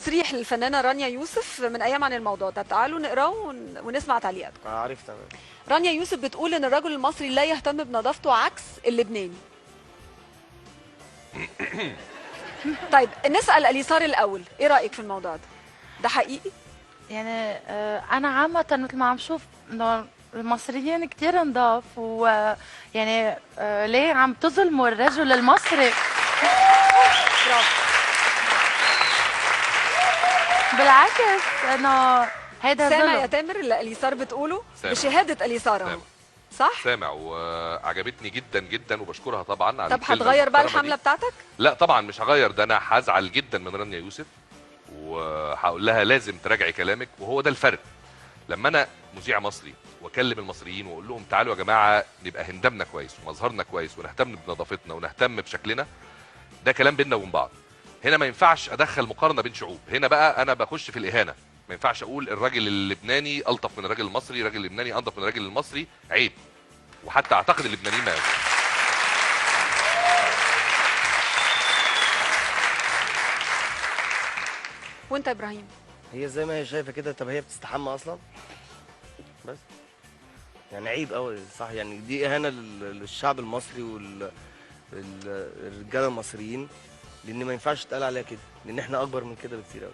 تصريح للفنانه رانيا يوسف من ايام عن الموضوع ده، تعالوا نقراه ونسمع تعليقاتكم. عرفت انا. رانيا يوسف بتقول ان الرجل المصري لا يهتم بنظافته عكس اللبناني. طيب نسأل اليسار الاول، ايه رأيك في الموضوع ده؟ ده حقيقي؟ يعني انا عامة مثل ما عم شوف انه المصريين كثير نضاف، ويعني ليه عم تظلموا الرجل المصري؟ برافو. بالعكس انه هيدا سامع ظلم. يا تامر اللي اليسار بتقوله؟ سامع. بشهادة اليسار اهو، صح؟ سامع، وعجبتني جدا جدا وبشكرها طبعا على طب هتغير بقى الحملة بتاعتك؟ لا طبعا مش هغير، ده انا هزعل جدا من رانيا يوسف وهقول لها لازم تراجعي كلامك. وهو ده الفرق، لما انا مذيع مصري واكلم المصريين واقول لهم تعالوا يا جماعة نبقى هندمنا كويس ومظهرنا كويس ونهتم بنظافتنا ونهتم بشكلنا، ده كلام بيننا وبين بعض. هنا ما ينفعش ادخل مقارنة بين شعوب، هنا بقى انا بخش في الاهانة. ما ينفعش اقول الراجل اللبناني الطف من الراجل المصري، الراجل اللبناني انضف من الراجل المصري، عيب. وحتى اعتقد اللبنانيين ما يعرفوا. وانت يا ابراهيم؟ هي زي ما هي شايفه كده. طب هي بتستحمى اصلا؟ بس يعني عيب قوي، صح؟ يعني دي اهانه للشعب المصري والرجاله المصريين، لان ما ينفعش تتقال عليها كده، لان احنا اكبر من كده بكتير قوي.